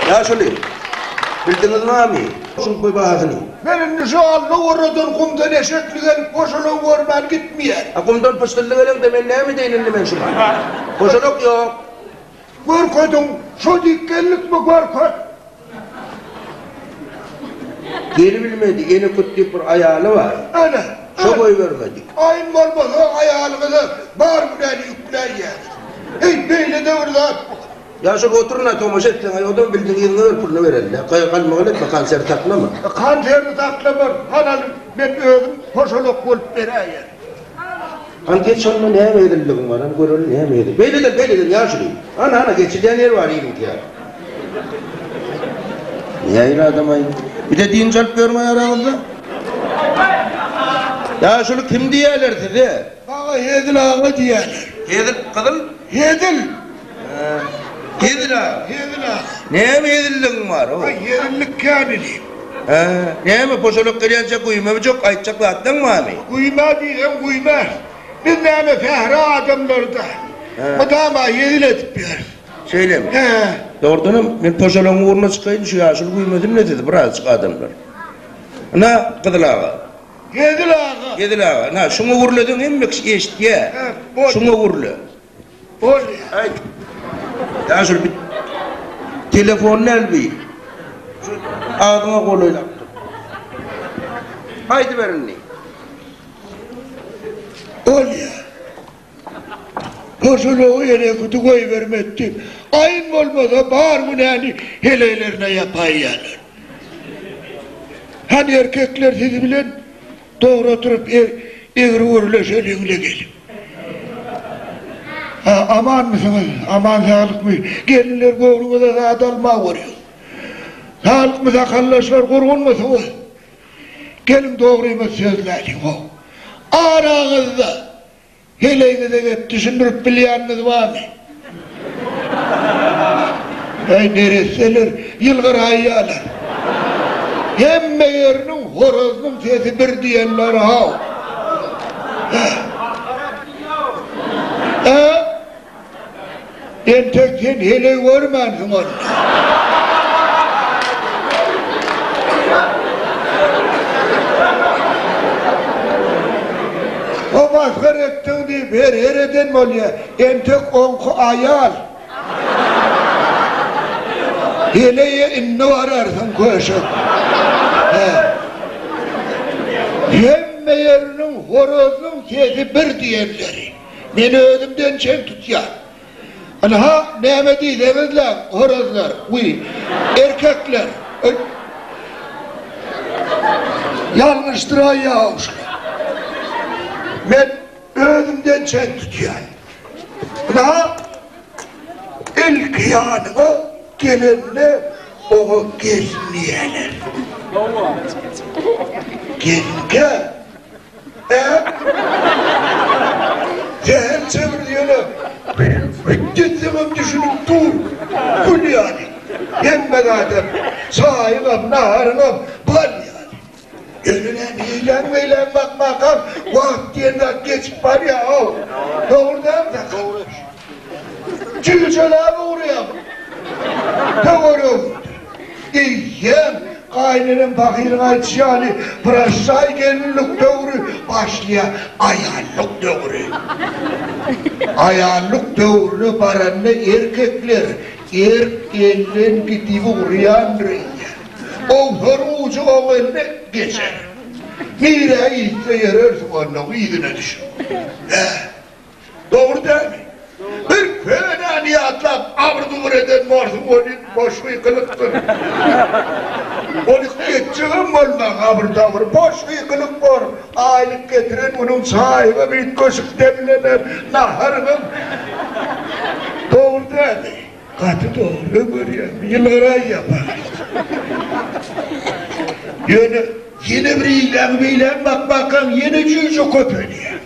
Ýaşuly, bildiňizmi? Şuň bahasyny. Men indi şu Allowarradan gumdan eşekli gelip poşalagy görmän gitmeýän. A gumdan pyşdylly geleňde men näme edeýin indi men şuňa? Poşalak ýok. Görkeziň, şo dik gellikmi görkez. Gelibilmedi, Enekut diýip bir aýaly bar. Ene. Şo goýbermedi. Aýyn bolmasa aýalyňyza bar günäni ýükläýýäňiz. Heý, beýle-de bir zat bor. Ýaşuly oturyn-a tomaşa etseň-aý, odam bildiň yzyňa ber puluny bereli-dä. Galmagal etme, konserti saklama. Konserti saklamaryn, hanaly men özüm poşalak bolup beräýerin. Hany geç şonda näme hezilligiň bar, hany göreli näme hezil. Beýleden, beýleden ýaşuly. Ana, ana geçilýän ýer bar iliňki ýaly. Nähili adam-aý? Bir-de dynç alyp ýörmä araňyzda? Ýaşuly kim diýýärler size? Maňa Hezil aga diýýärler. Hezil, gyzyl? Hezil. Hezil aga. Hezil aga. Näme hezilligiň bar o? Aý hezillik kän inim. Hä, näme poşalak gelýänçä güýmemjek aýtjak zatlaň barmy? Güýme diýseň güýme. Biz näme sähra adamlary-da. Mydama hezil edip ýörüs. Şeýlemi? Hä. Dogrudanam, men poşalagyň ugruna çykaýyn, şu ýaşuly güýmesin-le sizi birazjyk adamlar. Ynha, Gyzyl aga. Hezil aga. Hezil aga, ynha, şuňa gürleseň hemme kişi eşidýä. Hä, bol. Şuňa gürle. Bolýa. Aý. Ýaşuly bi telefon däl bi. Şu agzyňa golaýlap dur. Aýdyber indi. Bolýa. Poşulygy enekudy goýbermekdi. Aýyn bolmasa bar günäni heleýlerine ýapaýýarlar. Hany erkekler siz bilen Dogry oturyp egri gürleşeliň-le gelin. Ha, amanmysyňyz, aman saglykmy? Gelinler göwnüňize zat alma görýär. Saglykmy sakallaşlar, gurgunmysyňyz? Geliň dogrymyzy sözläliň how. Araňyzda Heleýiňize gep düşündirip bilýäniňiz barmy? Äý, neresseler, ýylgyraýýarlar. Hemme ýeriniň horazynyň sesi bir diýenleri-haw. Hä? Hä? Entek sen heleý görmänsiň onda. O masgara etdiň diýip her her eden bolýa. Entek oňky aýal. Heleýe indi bararsyň köşek. Hä. Hemme ýeriniň horazynyň sesi bir diýenleri. Men özümden çen tutýan. Ynha, näme diýseňizläň, horazlar, wiý, erkekler, öý. Ýalňyşdyraýýa-ow şular. Men özümden çen tutýan. Ynha, ilki ýanyňa gelende oňa gelin diýýärler. Gelinkä Sähelçe bir ýöne diýsemem düşünip dur. Gül ýaly. Hemme zadam, çaýyňam, naharyňam bal ýaly. Ýöne näme eýläk-beýläk bakmakam wagt diýen zat geçip barýa-ow. Dogry dälmi Sakardaş? Jüýjeläp ugraýaň. Töweregiňde. Eýýäm, gaýynenem pahyryň aýdyşy ýaly, proşşaý gelinlik döwri başlaýar, aýallyk döwri. Aýallyk döwrüne baranda erkekler erk elden gidip ugraýandyr eýýäm. Owsaryň ujy oň eline geçer. Nirä gitse ýörersiň onnoň yzyna düşüp. Hä. Dogry dälmi? Bir könäni ýatlap abyr-zubur eden borsuň welin boş gykylykdyr. Ony etjegem bolmaň abyr-dabyr, boş gykylyk bor. Aýlyk getiren günüň çaýyňam üýtgeşik demlener, naharyňam. Dogry dälmi? Gaty dogry görýän, ýylgyraýýar pahyr. Ýöne ýene bir eýläňi beýläňi bakmakaň ýene jüýje köpelýär.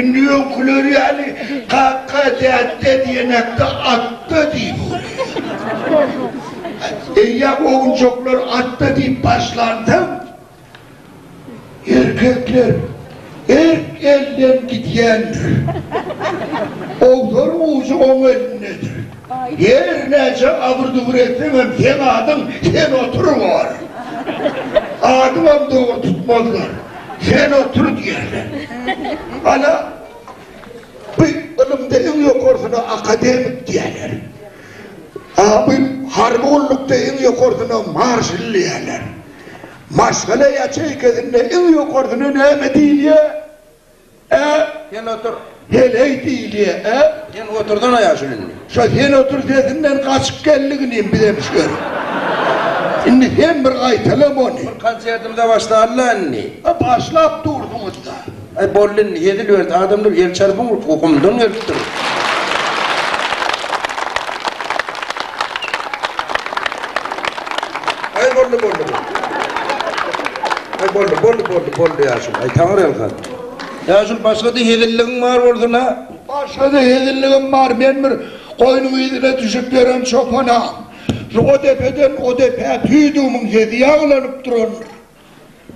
Indi öňküler ýaly kaka dätde diýenekde atda diýip ugraýar. Eýýäm owunjaklar atda diýip başlansoň, erkekler erk elden gidýändir. Owsaryň ujy oň elindedir. Her näçe abyr-dubur etseňem seň adyň Sen otur bor. Adyňam dogry tutmazlar. Sen otur diýerler. Ana, bu ylymda iň ýokarsyna akademik diýerler. A bu harby gullukda iň ýokarsyna marşal diýerler. Maşgala ýaçeýkesinde iň ýokarsyna näme diýilýär? Ä? Sen otur. Heleý diýilýä, ä? Sen otursana ýaşuly indi. Şo sen otur sesinden gaçyp geldik inim bizem şu ýere. Indi sen bir gaýtalama ony. Bir konsertimize başlaly-la indi. A başlap dursuňyz-da. Aý boldy indi hezil berdi adamlar el çarpyň gumdan gelipdir. Aý boldy boldy boldy. Aý boldy boldy boldy boldy ýaşuly. Aý taňry ýalkasyn. Ýaşuly başga-da hezilligiň bar bolsun-a. Başga-da hezilligim bar men bir goýnuň yzyna düşüp ýören çopan-a. Şu o depeden o depä tüýdügimiň sesi ýaňlanyp durandyr.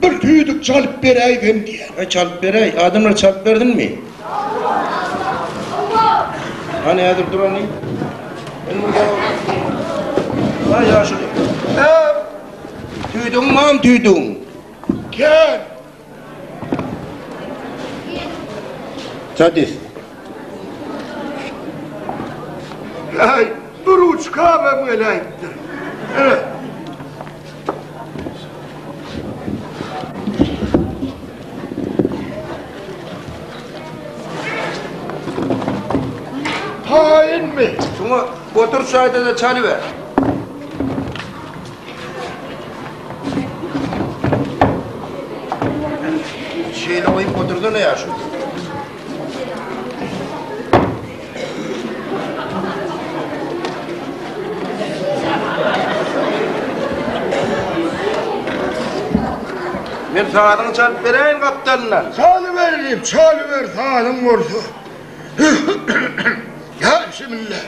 Bir tüýdük çalyp beräýsem diýýän. Aý çalyp beräý. Adamlar çalyp bersinmi? Hany häzir dur hany. Aý ýaşuly. Hä? Tüýdügiň barmy tüýdügiň? Kän. Sadis. Aý, bir uçkam hem geläýipdir. Ine. Taýynmy? Şuňa otur şaýda-da çalyber. Şeýle goýup otursana ýaşuly. Men sazyňy çalyp beräýin gapdalyndan. Çalyber inim, çalyber sazyň bolsa. Ýa bismillah.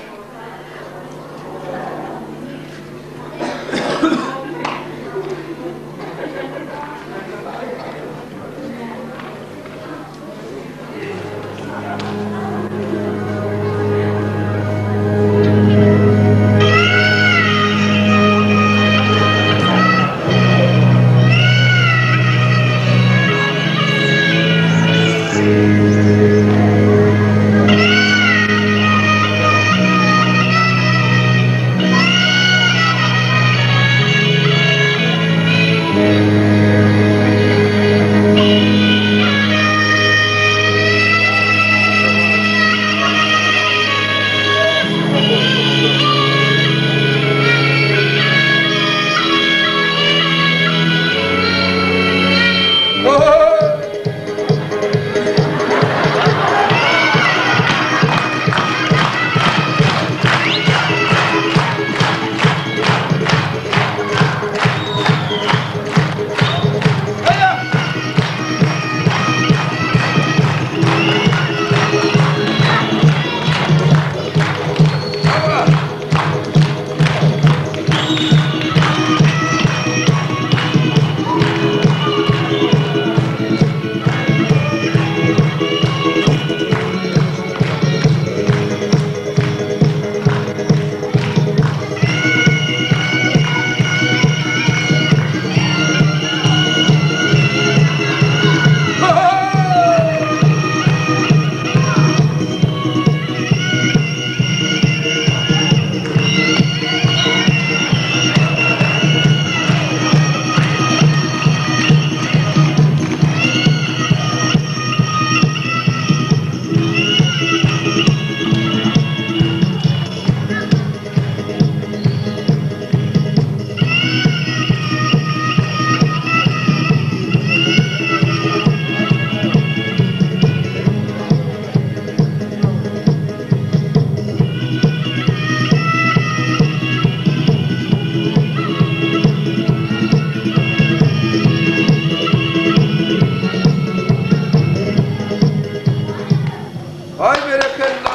Aý berekella!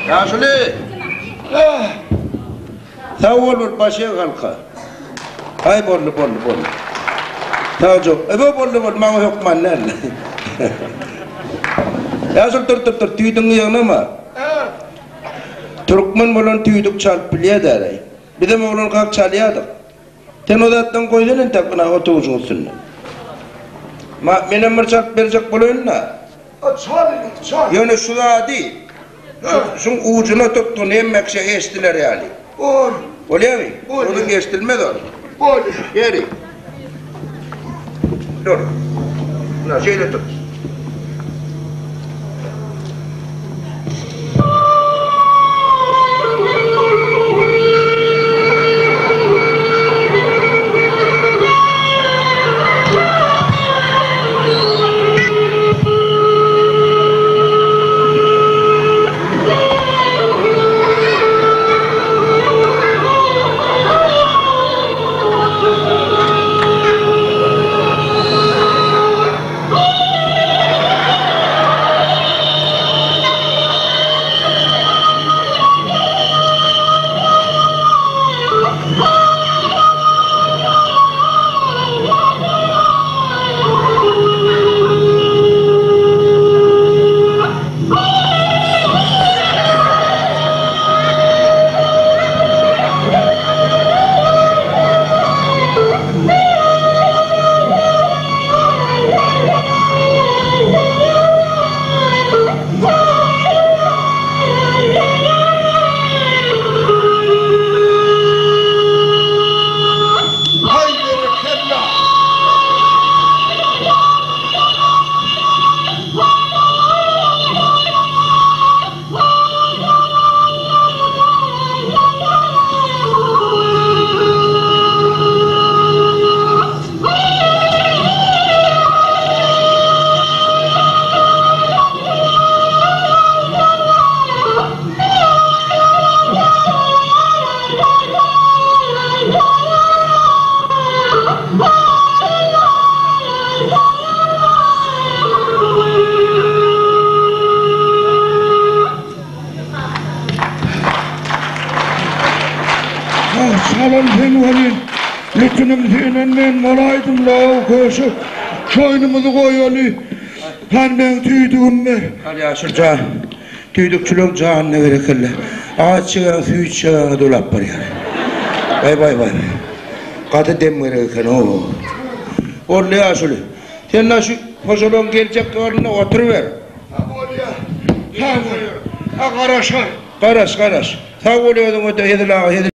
Ýaşuly! Sag bol bir başyň halka. Aý boldy boldy boldy. Sag jok. Ebe boldy boldy maňa hökman däl. Ýaşuly dur dur dur tüýdügiňi ýygnama. Türkmen bolan tüýdük çalyp bilýä däl-aý. Bizem oglankak çalýadyk. Sen o zatlaryňy goýsana entek ynha otagujyň üstünde. Ma, menem bir çalyp berjek bolaýyn-da. A çal indi, çal. Ýöne şu zady, şu, şuň ujuna tutgun hemme kişä eşdiler ýaly. Bol. Bolýamy? Bolýar. Uzyn eşdilmez ol. Bolýar. Ýeri. Dur. Ynha, şeýle tut. Haý berekella! Çalan sen welin, lütünim senden men bolaýdym-la, köşek. Şoýnumyzy goýaly. Hany meň tüýdügim ber. Al ýaşuly jan. Tüýdükçileň janyna berekella. Agaç çigäň süýt çigäňe dolap barýar. Baý baý baý. Gaty dem gerek eken o. Boldy ýaşuly. Sen-de şu hojalygyň geljek ýolunda oturyber. Ha bolýa. Sag bol. Ha garaşar. Garaş garaş. Sag bol özüňe-de Hezil aga hezil.